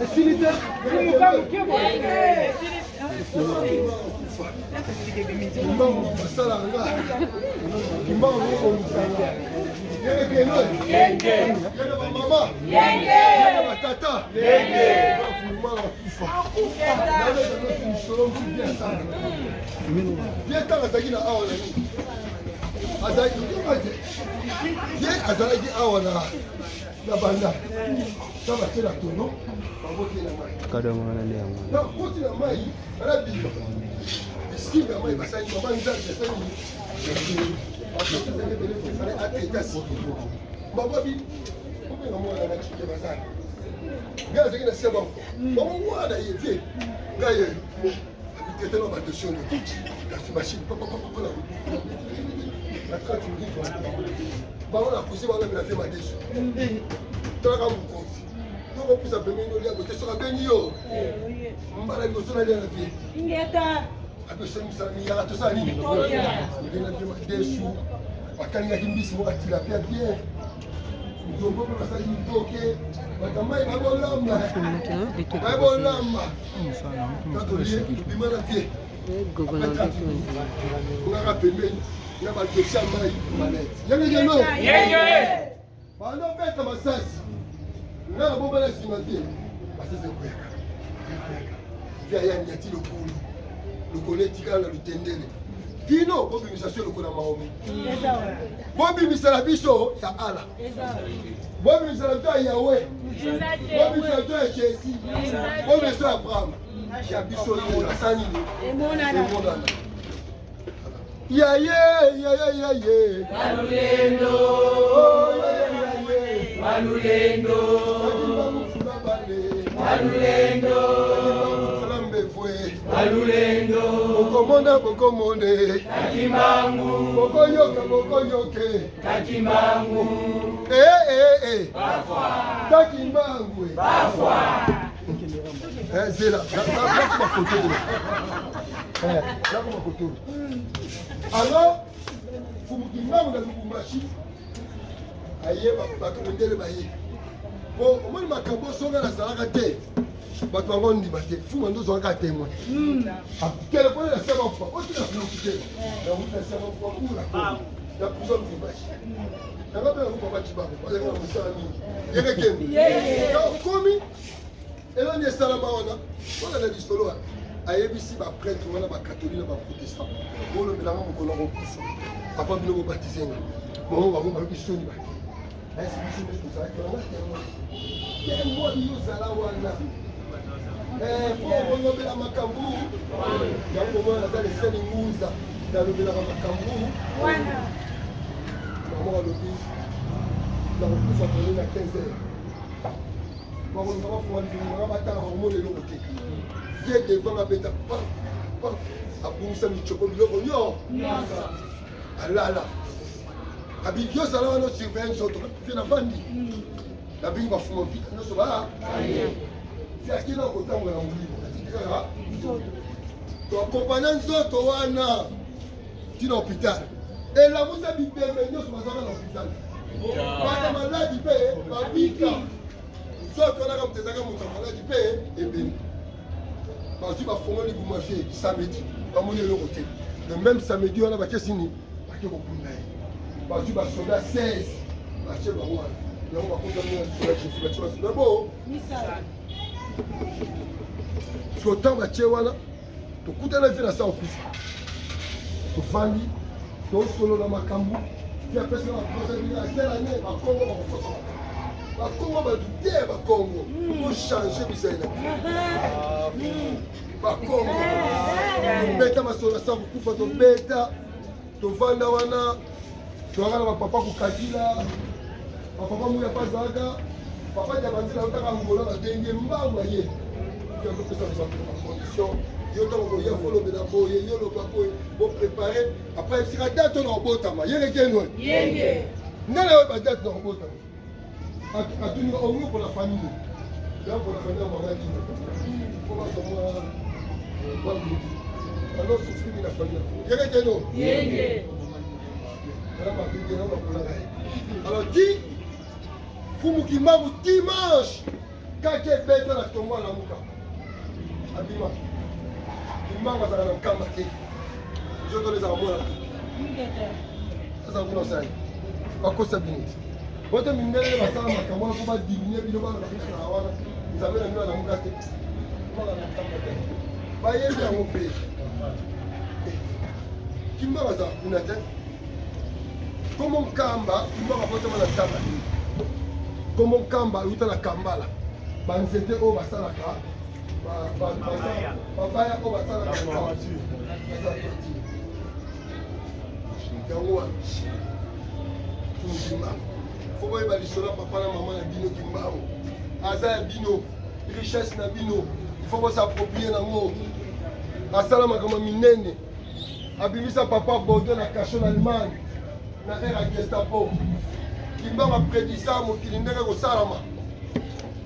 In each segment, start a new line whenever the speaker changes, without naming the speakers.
Esili te. Kimbangu basalaka nga Kimbangu okomisanga yenge keno yenge bamama yenge batata mwana akufa lisolo mosusu bien asala bien ntango azalaki na awa na nini azalaki ye azalaki awa na na banda ta batie na tono babotela mai nakoti na mai alabima esimba ya mai basali mama nzambe asali ebele ateta siki bababi obenga mwana na cike bazali ngai azalaki na sia bafo bango wana ye vie ngai ye abitete na badossier no kasi machine papapapa na 30 minutes bango na kusi bango na vie madesu talaka mokonzi tokopusa pembeni olia bote soki abengi yo mbala liboso nalia na vie apesaki mosala miyaka tosala nini na vie madesu bakalingaki mbisi moko atilapia bien nzombo mpe basali liboke bato mai babolamba babolamba katolie tobima na vie ngaka pembeni na badosi ya mai malete yengekeno banobeta masasi nga nabomba na nsima te masasi ekweyaka ekweyaka vie aya nyati lokolo lokolo etikala na lutendele bino bobimisa so eloko na maomi bobimisa na biso ya ala bobimisa na biso ya yawe bobimisa na biso ya jésus bobimisa ya abraham ya biso oyo asala nini emonana yaye yaye yaye
Walulendo,
yaye
Walulendo, Walulendo, Walulendo,
bokomona bokomone
Kakimbangu,
bokoyoka bokoyoke
Kakimbangu,
eh, eh, eh. Kakimbangu eh. Zela nakoma koto nakoma koto alors fumukimbangu na lubumbashi aye bato mondele baye po omoni makambo songa nazalaka te bato bango ndima te fuma nde ozwaka témoin telefone na sema fa otika fumuki te na sema fa ula na prison lubumbashi nanga mpe nango papa cibango bazalaki na mosala mingi yeke kende okomi eloni esalama wana wana na lisolo wana ayebisi baprêtre wana bakatoli na baprotestant bolobelanga mokolo akokufa avant bino bobatize nga bango bango bayoki soni bake ayesi biso nde tozalaki wana témoin témoin yo ozala wana po bolobela makambo yango mona naza leseni ngunza nalobelaka makambo mama alobi nakokufa pene na 15 heures bakoluka bafunga libumu nanga batala bakomona eloko te vie devant abeta pa pa abungisa micopo biloko nyonso alala abi yo ozala wana osurveille nzoto vie navandi nabingi bafuma vita nyonso ba akina kotambola na molimo atiki kaka toakompanya nzoto wana ntina hôpital elamusa bibembe nyonso bazalaka na hôpital bata maladi mpe babika nzoto wana moto ezalaka moto ya maladi mpe ebembe bazwi bafongoli libuma vie samedi bamoni eloko te le même samedi wana bakesi nini bake kobunda ye bazwi basoda 16 batie bango wana yango bakotami na lisola jésus batie basoda bo siko ntango batie wana tokutana vie na sa okufa tofandi tosolola makambo ti apesi na baprojet atela ne bakongo bakokosa bakongo bato te bakongo tochange bizali na biso bakongo tobeta masolo na sa kokufa tobeta tovanda wana toyaka na bapapa kokakila bapapa muya mpe azalaka papa diabanzila autaka angola babengi mbangu aye azopesa bato bacondition yo ntango koya folobela boye yo loba boye boprépare après esika date oyo na kobotama yeke kenwe nde nayo badate na kobotama atuni ongi mpona famille ya mpona famille ya mwana dino mpo bazwa mwa alors souffrir mingi na famille yeke keno na mabebe na bakolaka ye alors ti fumu kimbangu dimanche. Kake ebeta na tongo alamuka. Abima. Kimbangu azalaka na nkamba te. Nzoto ezalaka mwana te. Azala kuna osali. Bakosa bino te. Bote mindele basala makambo wana mpo badiminue bino bana bakosala wana. Nzambe na bino alamuka te. Bana na nkamba te. Bayebi yango mpe. Eh, Kimbangu azalaka kuna te. Kombo Nkamba, Kimbangu abotama na Nkamba te. Kombo Nkamba euta na Kambala. Banzete oyo basalaka mabaya oyo basalaka yango wana Kimbangu. Fo boyeba lisolo ya papa na mama na bino. Kimbangu aza ya bino, richesse na bino, il faut bos'approprier nango. Asala makambo minene, abimisa papa Bordeaux na cachot na Allemagne na ère ya Gestapo. Kimbangu apredisa mokili ndenge kosalama,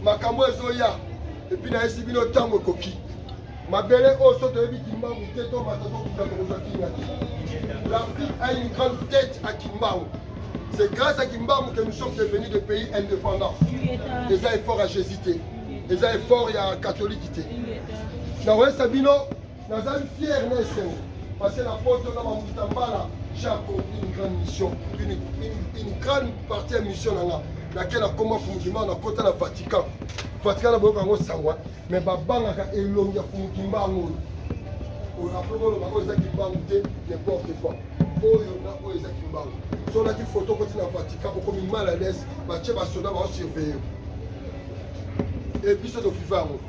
makambo ezoya. Et puis nayesi bino, ntango ekoki, mabele oyo so toyebi Kimbangu te, tomata tokuta, tokozwa kinga te. L'Afrique a une grande tête à Kimbangu. C'est grâce à Kimbangu que nous sommes devenus des pays indépendants. Eza effort ya Jésus te, eza effort ya catholique te. Nakoyesa bino, nazali fier na esengo parce que na poto na bamuta mbala, j'ai accompli une grande mission, une grande partie ya mission na nga. Nake nakoma Fumu Kimbangu, nakota na Vatican. Vatican na boyoka yango sangwa, mais babangaka elongi ya Fumu Kimbangu oyo. Après boloba oyo eza Kimbangu te, n'importe quoi. Oyo na oyo eza Kimbangu. So olati photo, okoti na Vatican, okomi mal à l'aise, batie basoda baosurveille. E biso tofifa yango,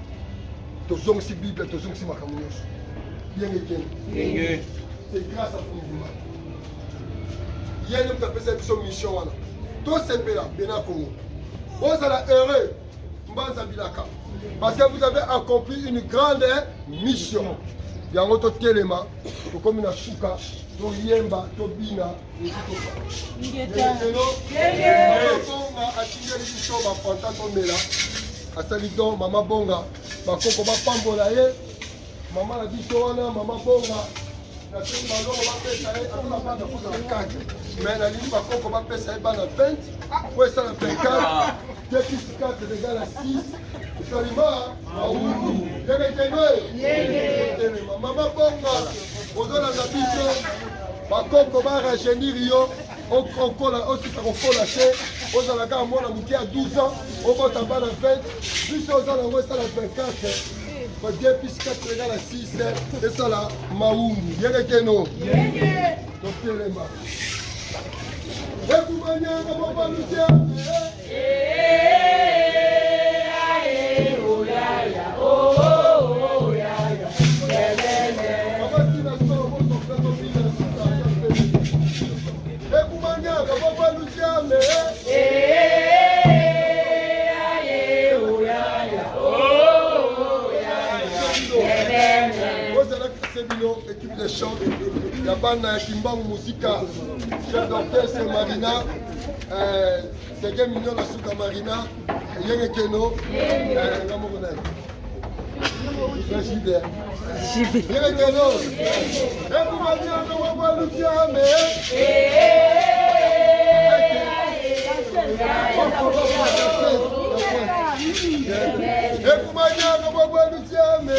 tozongisi Bible, tozongisi makambo nyonso. Yenge kende, c'est grâce à Fumu Kimbangu. Ye nde moto apesa biso mission wana. Tosepela bena Congo, bozala heureux, mbanza bilaka, parce que vous avez accompli une grande mission. Yango totelema, tokomi na suka, toyemba, tobina. Bonga atindeli biso bafanta tomela, asali don. Mama Bonga, bakoko bapambola ye. Mama na biso wana, mama Bonga, nasengi balongo bapesa ye ata na bana kozala 4, mais nalingi bakoko bapesa ye bana 20 po esala 24. 2 plus 4 égale à 6, esalima mawundu. Yenge telema, mama Bonga, ozolanda biso, bakoko barajeunir yo, okola, osisa kokola te, ozala kaka mwana moke ya 12 ans, obota bana 20. Biso oza nango esala 24. 2 plus 4 égale à 6, esala mawungu. Yenge keno, totelema. Ekumanyanga mobalusia. Ekumanyanga mobalusiame. Ozalaki se bino équipe de chant ya bana ya Kimbangu Musika, chef d'orchestre Marina, Sege Mignon na suka Marina. Yenge keno, nga moko na ye yenge keno. Ekumanyanga mobalusiame. Ekumanyanga mobalusiame.